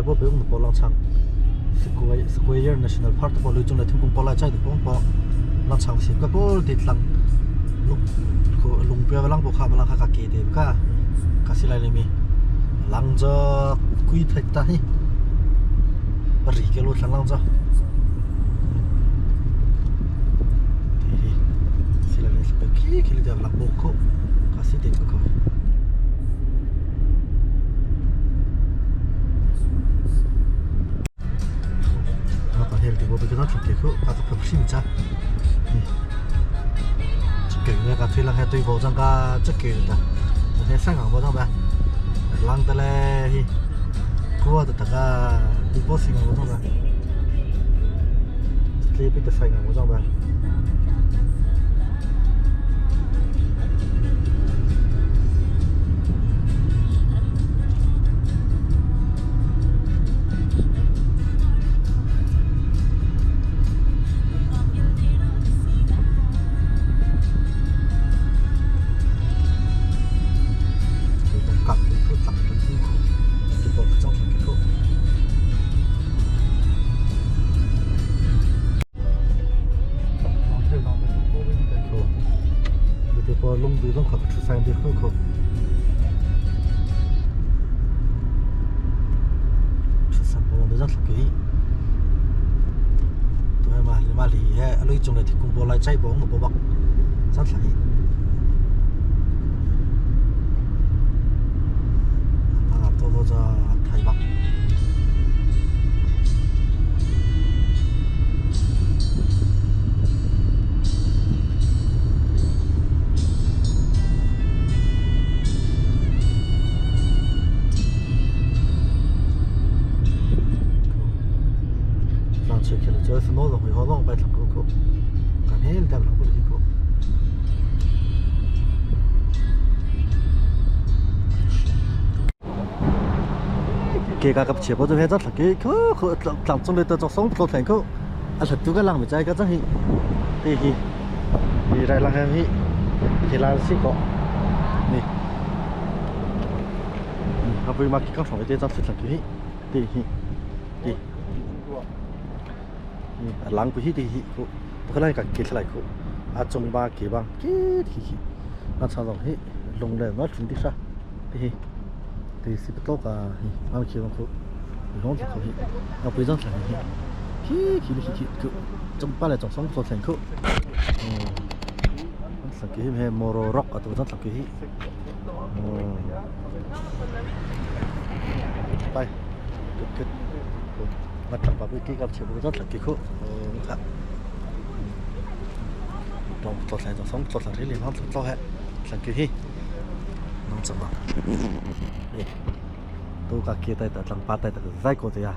bo pe ung po lang chang Sequoia National Park te po lui chung le thingkung po lai chai te po po lang chang sim ka pol ti tlang lung lung pe lang po kha lang kha ka ke te ka ka silai le mi lang cho kui thai ta hi ri ke lu thlang lang cho thì silai le pe ki ki le lang bo ko ka si te ko. Cái cái chế bộ cho hết rất là cái cứ làm trong đây tôi cho sống tôi thành cứ à thật chú cái làng bị cháy cái rất hi thì hi thì lại làng hi thì là xí cọ nè à bây mà cái con phòng cái rất là cái thì hi thì làng bị hi thì hi cô cái này cái cái lại cô à trong ba cái bang cái thì hi nó sao rồi hi lồng lên nó chuẩn đi sao thì thì xí bát à hi ăn khi mà cô long 就可以，啊，非常便宜，去去去去，中巴来做双做成区，哦，十几咩摩罗rock 啊，都真十几，哦，ไปcứ mặt thằng bảo cái gặp chỉ rất là kỳ khổ khá trong tôi lại trong sống tôi lại thấy liền nó tôi hết là kỳ nông dân mà tôi cả kia tay tại lăng ba tay tại dây cổ thì à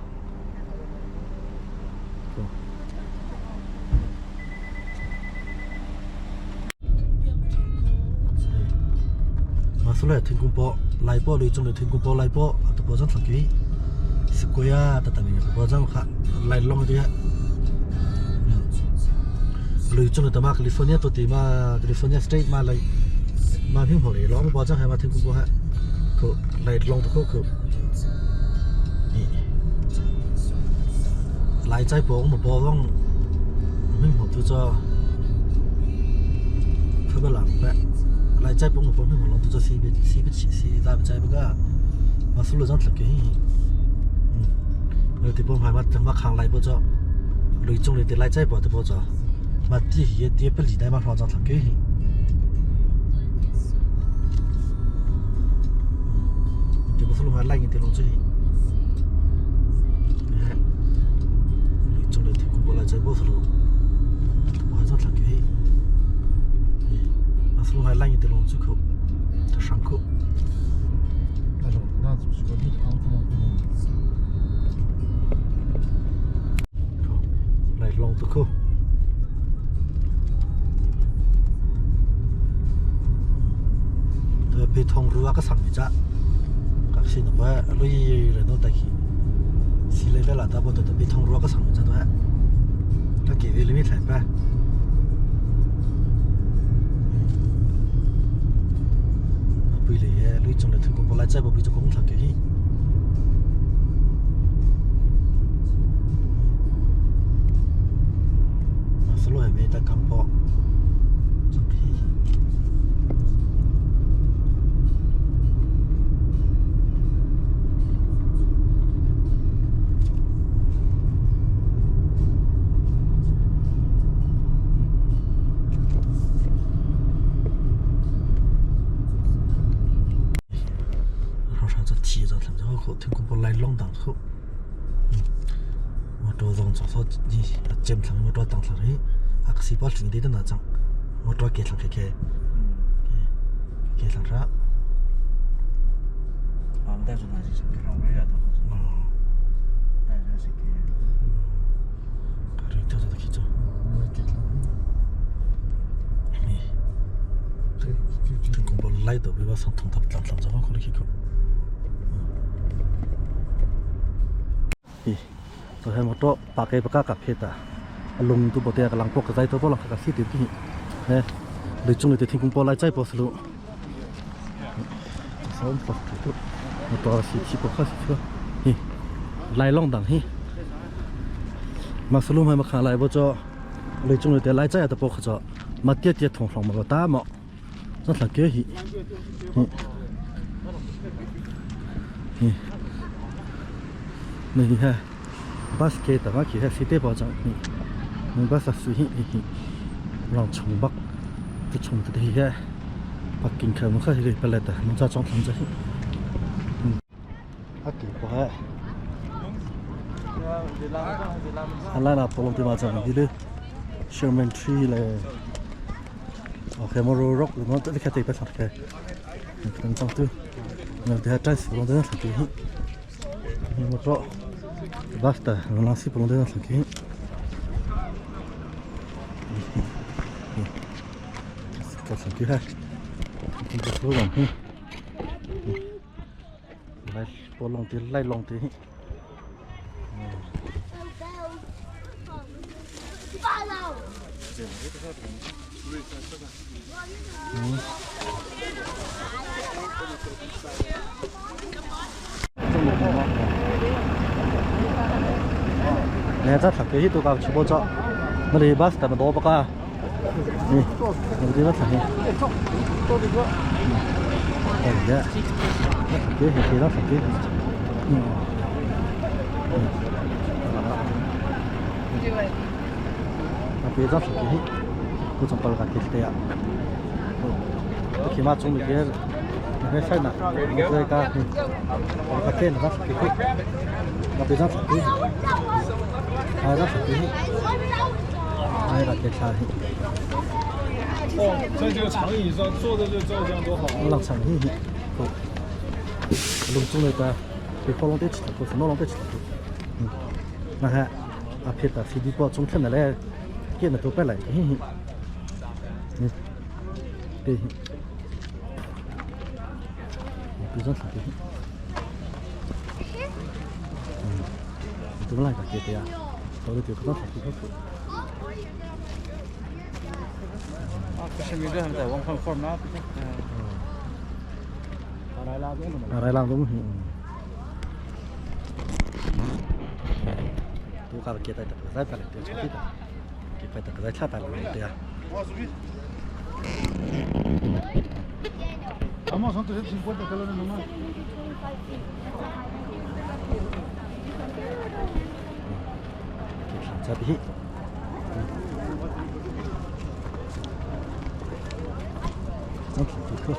mà số này thuyền cung bộ lại bộ lùi trong này thuyền cung bộ lại bộ tôi bộ rất là kỳ Sequoia ta tani bộ rất khá lại long thì lùi trong này tama California tôi tìm mà California State mà lại mà phim hồ này long bộ rất hay mà thuyền cung bộ ha cô lại long tôi cô lại trái bộ một bộ long mình hồ tôi cho特别冷呗，来再帮我帮我弄到这西边西边西在不在不个，มาสู้เลยจังสักกี่อืมเราที่ผมหายมามาขังไหลบ่จ้ะลุยจงเลยที่ไหลใจบ่ที่บ่จ้ะมาที่เฮียที่เป็นหลีได้มาฟังจังสักกี่ที่บ่สู้มาไล่กันที่ลงจุยลุยจงเลยที่กูบ่ไหลใจบ่สู้บ่จังสักกี่มาสู้มาไล่กันที่ลงจุยเขา他上课。来弄这个。对，被通路那个上面只，可是那个路人都带去，是那边那大部都被通路那个上面只对，他给的里面才办。bây giờ lối trong là thường có lại chạy vào bây giờ cũng thật cái. A cem thlang motor tang thlang hi a si pa thling te na chang motor ke thlang ke ke ke thlang ra 我们带着那是给让位啊，都带着是给。 ri to to ki cho ni kung bol lai to bi ba sang thong thap tlang tlang cho ko ri ki ko hi to he motor pa ke pa ka phe ta lung tu bote ka lang pok ka zai to bo lang ka si ti ti he le chung le te thingkung po lai chai po slu som pok tu motor si chi po kha si chu hi lai long dang hi ma slu mai ma kha lai bo cho le chung le te lai chai ta po kha cho ma tia tia thong hlong ma ta ma rất là kế hi hi này ha bus ke ta ma ki ha si te bo chang hi ni bus a su hi hi rong chung bak tu chung te hi ha parking kha ma kha hi pa le ta nong cha chong thang cha hi a ki po ha ala na polong ti ma chang hi le Sherman tree le ok mo ro rock le mo te kha te pa thang ke kan chang tu na te ha trai si polong te na thang ke hi ni mo ro basta non la si polong te na thang ke ka thang ke ha kin ko lo hi lai polong te lai long te hi nè chắc thằng cái tôi gặp chú bố cho nó đi bus tầm đó bác à nè nó đi bus thằng này dạ thằng kia thì nó thằng kia à bây giờ thằng kia cô chẳng bao giờ cái à khi mà chúng mình kia nó sai nè nó chơi cả cái cái nó thằng kia nó bây giờ thằng kia à nó thằng kia ai là cái sao 哦，在这个长椅上坐着就照相多好啊！ lang sang hi hi ko lung chung le ta ke kho long te chi ko no long te chi ko na ha a phe ta si di po chung khen na le ke na to pa lai hi hi ni te hi pi zon ke hi tu lai ka ke te ya to le te ko ta ke ko 是没这样在往上放那。 อะไรล่างตรงนี้tu ka ke ta ta zai pa le te chu ti ta ke pa ta zai tha pa le te ya Vamos, son 350 escalones nomás. จะพี่ต้องถึงที่คือ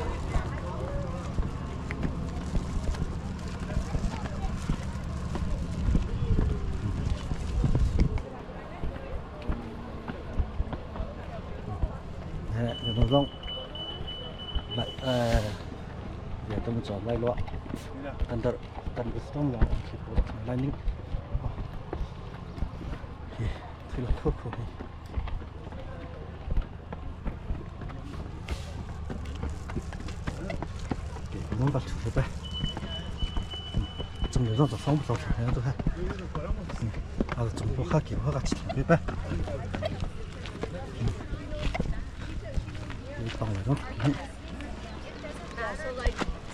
เดี๋ยวต้องไล่เออเดี๋ยวต้องจอดไล่ล้วกันเดอร์กันก็ต้องลองคิดว่าไล่นิ่งทีละทุกคน 能把出去呗，中间让这放不着车，都还，啊，中国还给我个钱对呗，你当了张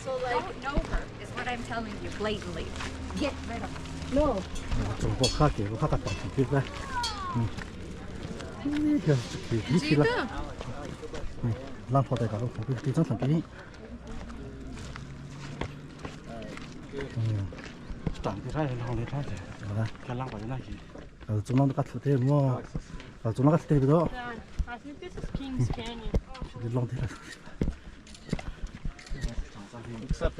So like, don't know her is what I'm telling you blatantly. Get rid of her. 中国还给我个当对呗，嗯，你看这个你去了，嗯，浪跑在高头，对张上给你。 长得太浪的太的， 啊，看浪把就那些。 中浪都个出的么？啊，中浪个出的不多， I think this is King's Canyon. 浪的了。 Except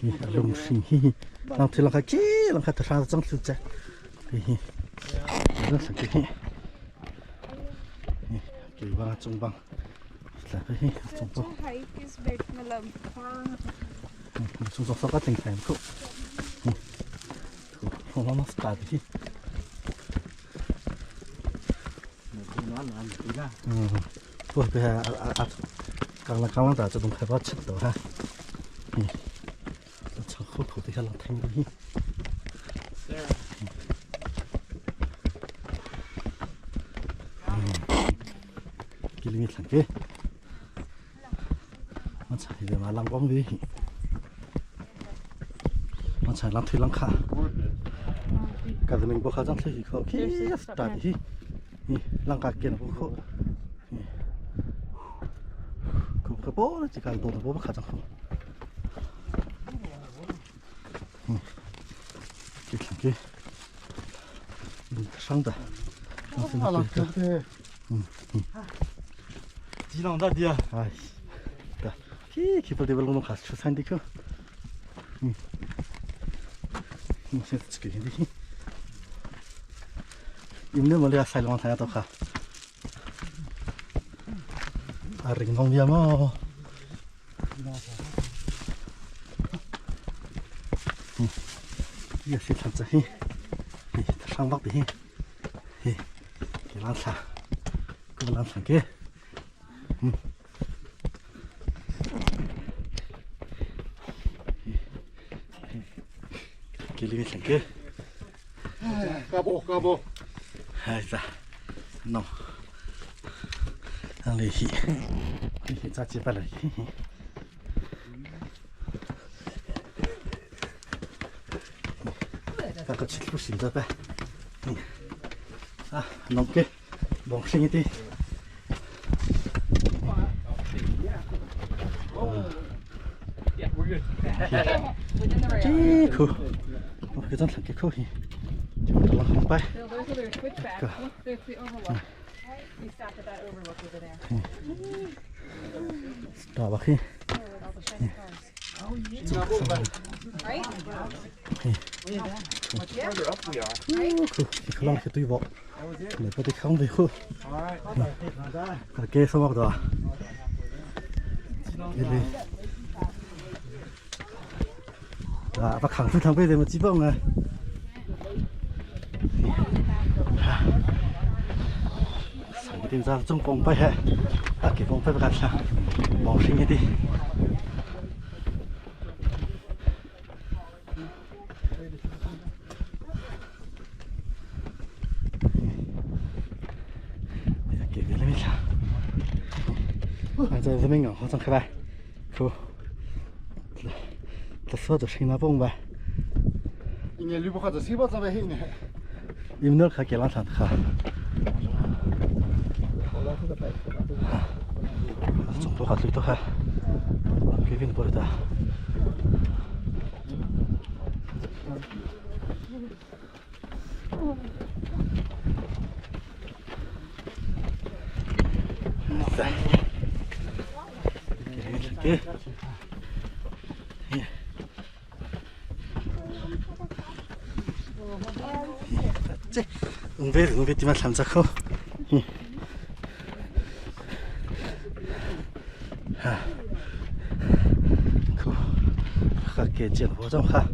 Hi lung hring hi lang thil lang kha ki lang kha thra chang thlu che. Hi hi. Lang sang ki hi. Ki bang chung bang. Tla hi chung po. Hike is bit matlab Chung sok sok ka ting khaim khu. Khu ma ma start hi. 嗯，不别啊啊，刚刚刚刚在这种开发吃的哈，嗯，这从后头底下老疼的。嗯，给你们看个，我操，现在嘛冷光的，我操，冷腿冷卡，个子明不好张腿一口，嘿，大的嘿。浪个见不可，可可波了，这个多的波不卡张好。嗯，这看这，嗯，上的，对，嗯嗯，鸡浪大地啊，哎，对，嘿，去不得不弄弄卡出山的去，嗯，嗯，先这个先的。Imne mali a sai long thaya to kha a ring nong dia mo ya si than cha hi hi sang bak hi hi ke lan tha ko lan tha ke ke li than ke 嘎波嘎波。哎呀，喏，那里去，你咋几百来？那个吃不行的呗，嗯，啊，弄个，弄深一点。这口，我给咱看这口气。就这了，红白。 Bill, those are their switchbacks. Look, there's the overlook. We stopped at that overlook over there. 大吧嘿。 There with all the shiny cars. Right? Further up we are. 可可浪去对不？来不得康的好。啊，给什么的？给你。啊，把扛出糖杯的么基本啊。 上个点子中光背哈，啊，给光背不干啥，毛深一点。给别人没啥，在人民银行上开吧，可，这说的是那蹦呗。一年六百块钱，谁把咱们黑呢？你们那可给两场可？总多好最多还，给别人过来的。在，给给。这，我别我别地方看着好，嗯，哈，可，还给见活动哈，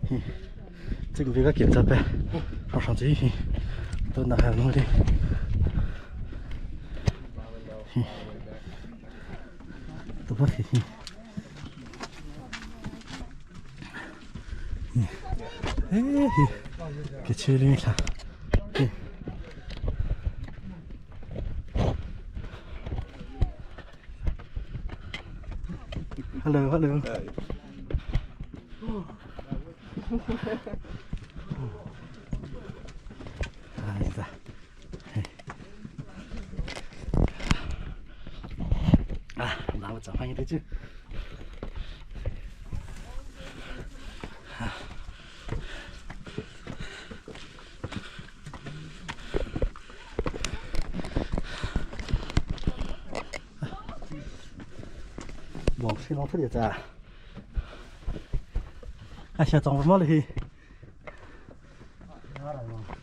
嗯，这个别个检查呗，上上这些，都那还弄的，嗯，都不黑。嗯，哎嘿，给吃了一下。Hello, hello. 哎呀，啊，那我早饭也得去。往水老头里在。啊，下装不毛了去。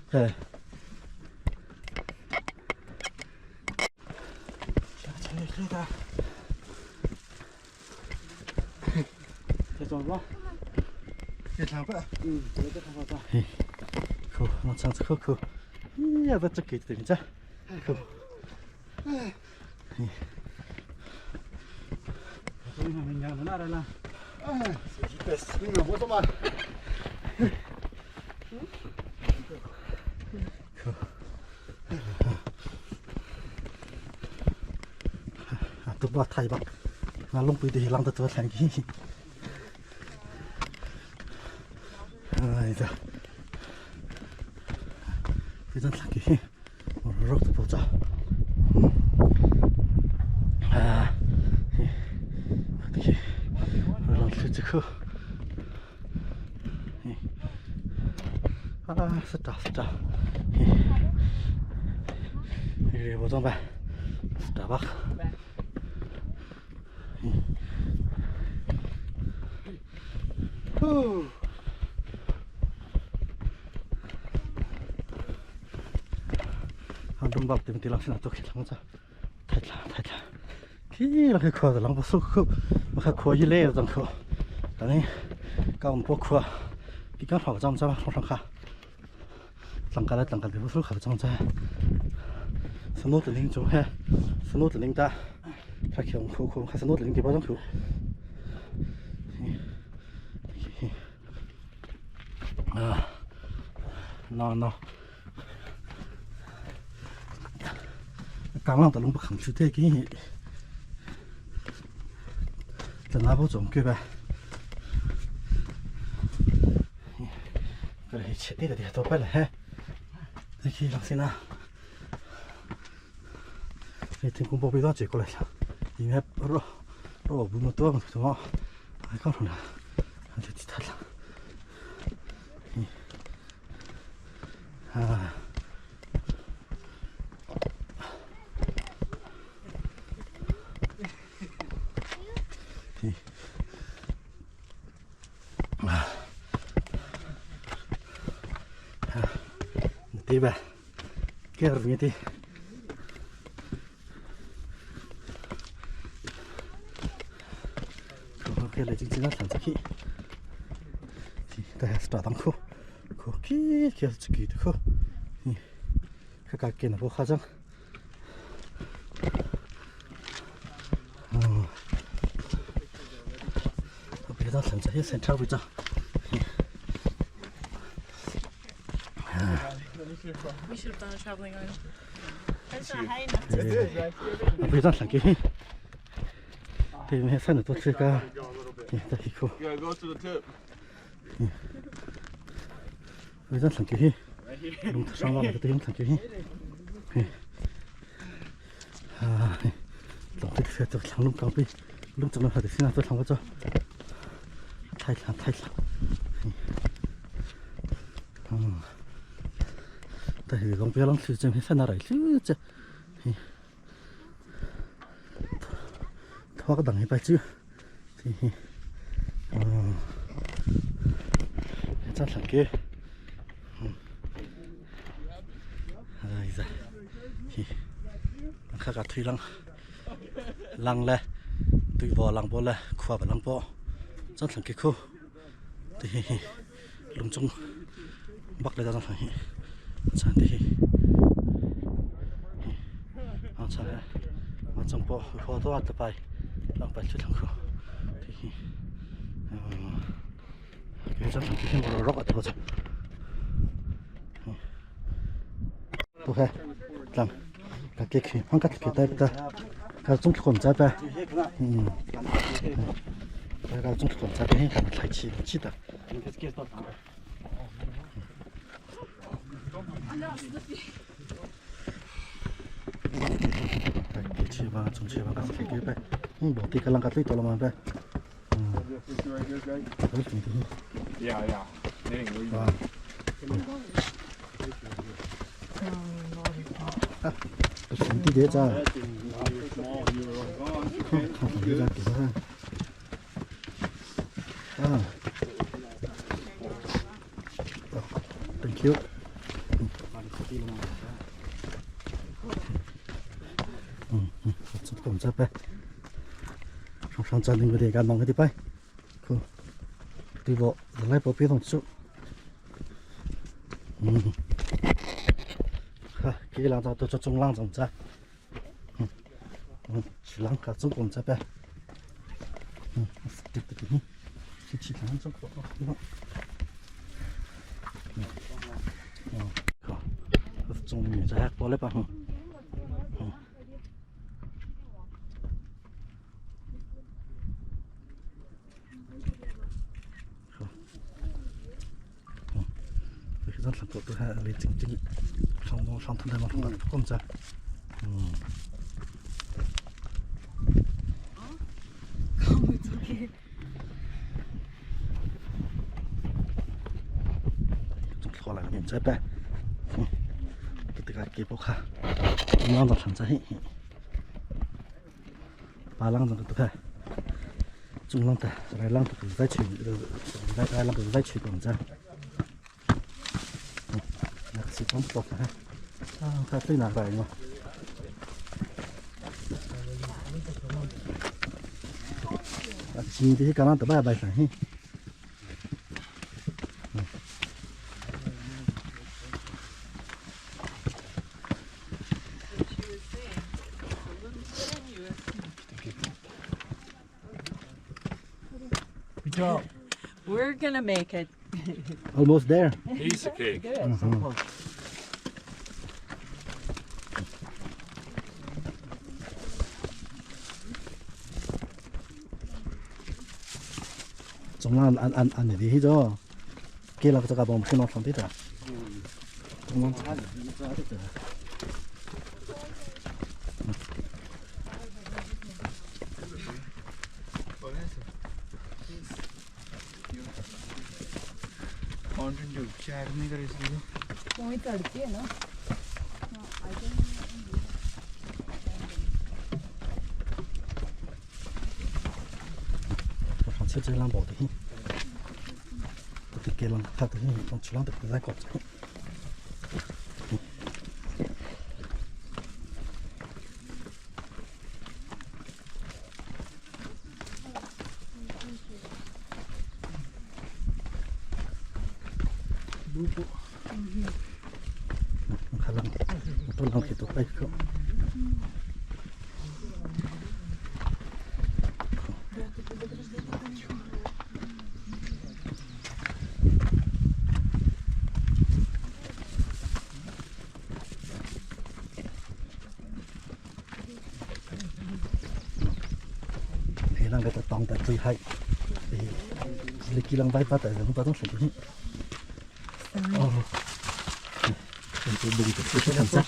对。嘿，苦，我上次口苦，咦，要不这给等着，苦。啊，都把太吧，那弄不得，啷个做菜去？哎呀，非常惨给，我肉都不着。啊，嘿，我让吃这口。啊，是的，是的，嘿，这个怎么办？是的吧？哦。啊，东巴对面对，老师那都去啷个？太惨太惨！去那个裤子，啷个收口？我还可以来一张裤，但是搞我们包裤，比刚好个张张往上看，张开来张开来，不收口张张。是诺子林中嘿，是诺子林的，他看我裤裤还是诺子林的包装裤。啊，那那。刚刚的拢不肯去这给你，在那不中对吧？这里切地的地都白了哈，你去老师那，你听公宝贝到这过来了，因为不不不么多么多，还搞出来，还就其他了，啊。对吧？给二年的。可可来今天那上去，大家是抓当苦，苦去去是去的苦，嗯，看看给那不好整。嗯，别到上这些先炒不着。 We should have done a traveling on. 非常神奇。对面山的都这个，对，在一个。 You gotta go to the tip. 非常神奇。龙上网那个都用神奇。啊，总这个这长龙刚被龙怎么还得现在做长不做？太强太强。嗯。但是龙不要龙去这边山那来，这，拖个等一摆酒，嘿嘿，嗯，这上去，嗯，哎呀，嘿，看看推浪，浪嘞，对波浪波嘞，跨不浪波，这上去苦，对嘿嘿，龙中，北来这上去。产地，啊，产，啊，中国好多啊，都摆，浪摆出两个，对，嗯，这张图片我老搞头子，嗯，不会，咱，咱给去，放个给带不得，他总是混在呗，嗯，他总是混在呗，他们太气气的。 Yeah, yeah. They didn't leave. 地铁站， Small, you were like, oh, 看看这个啊。上上站那个地，干忙个地拜，可，对不？来不别动手。嗯，哈，给两张都做中浪种子。嗯嗯，是浪个中公子呗。嗯，对对对，去其他种个，对吧？嗯，哦，好，中女在过来吧，嗯。 上上头来嘛，上公子，嗯。 好了，你再摆，嗯，这个给不看，两张长子，把两张都看，中浪的，来浪的在去，来来浪的在去公子，嗯，那个是装不到看，啊，看最难摆嘛。啊，今天刚刚都摆摆上嘿。 Good job. We're gonna make it. Almost there. Piece of cake. Good. 总按按按按你的那种，给那个这个帮我们先拿上的的。总按。我上次这两包的，我得给两他的，从吃两的在搞。 看浪，都浪去都快去。 thì lang cái tông tại最hay thì lịch kỳ lang vai phát tại không có sự gì oh mình tự cái làm sao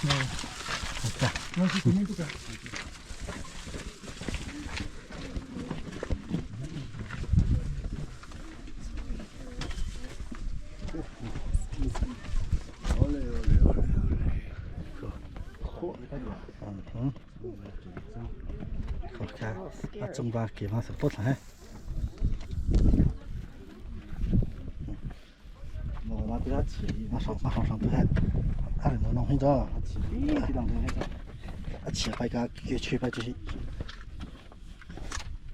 ok 中巴给嘛是不成。 马上马上上对，阿里弄弄着，啊起摆个给吹摆就是。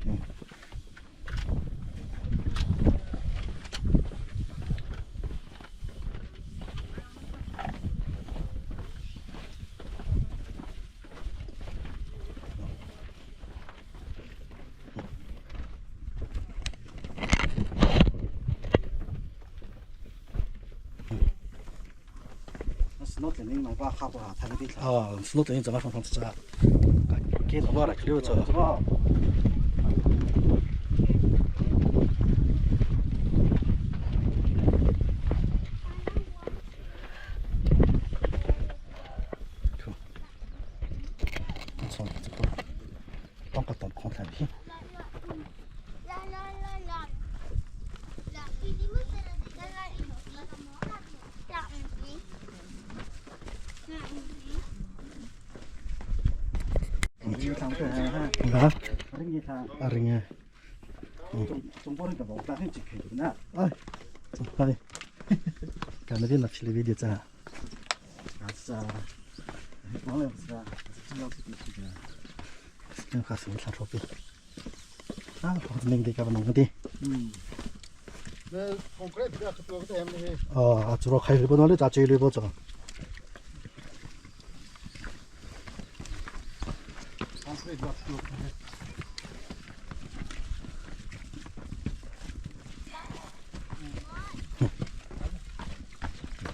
嗯。 哦，是诺等于怎么上上次啊？给怎么来溜走？从这个当个当空产品。 啊？啊，人家。哎，走，快点。干那边那皮里边的在。哦，做了开直播那里咋接直播做？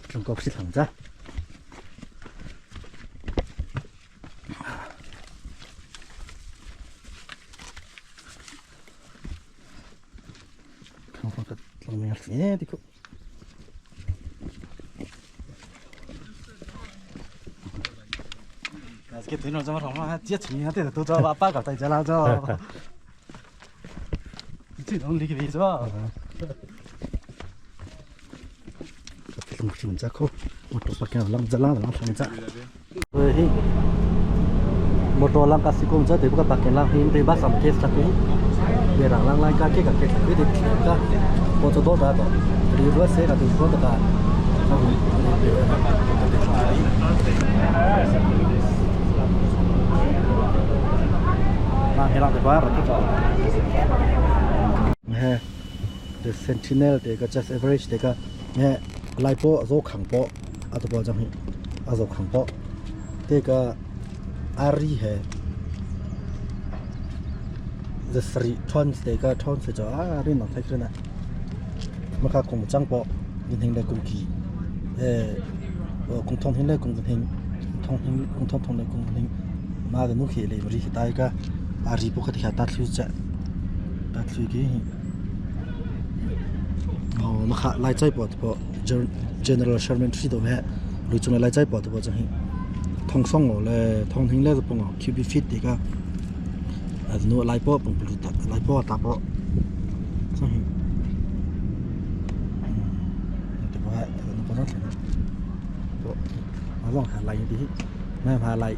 中国是糖子。 cái thứ nó cho nó chết chỉ nó tôi cho ba ba cả tay cho nó cho chỉ nó đi cái gì cho lung chim cha kho một tổ bạc lang za lang lang thang cha hi một tổ lang ka sikum cha te ka bạc lang hin te ba sam kes ta ke be rang lang lai ka ke ka ke ke te ka po cho do da do ri ro se ka te ko ta ka mang he lang te ba ra ke cho he the sentinel te ka just average te ka he lai po zo khang po a to po jang hi a zo khang po te ka ari he the three tons te ka tons cho a ri nong thai na ma kha kong chang po yin hing le kong ki e kong thong hin le kong hing thong hing kong thong thong le kong hing ma de nu khi le ri tai ka ari po kha ti kha ta thlu cha ta thlu ki hi oh ma kha lai chai po po General Sherman 3 do me lu chung lai chai po to po chang hi thong song ngo le thong hing le po ngo cubic feet te ka a nu lai po pong plu ta lai po ta po chang hi te po ha nu po na po ma long ha lai đi ma ha lai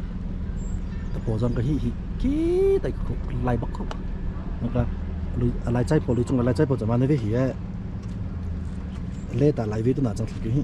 ta po jang ka hi hi ki tai ko lai bak ko na ka lu lai chai po lu chung lai chai po jama ne hi e le ta lai vi tu na chang ki hi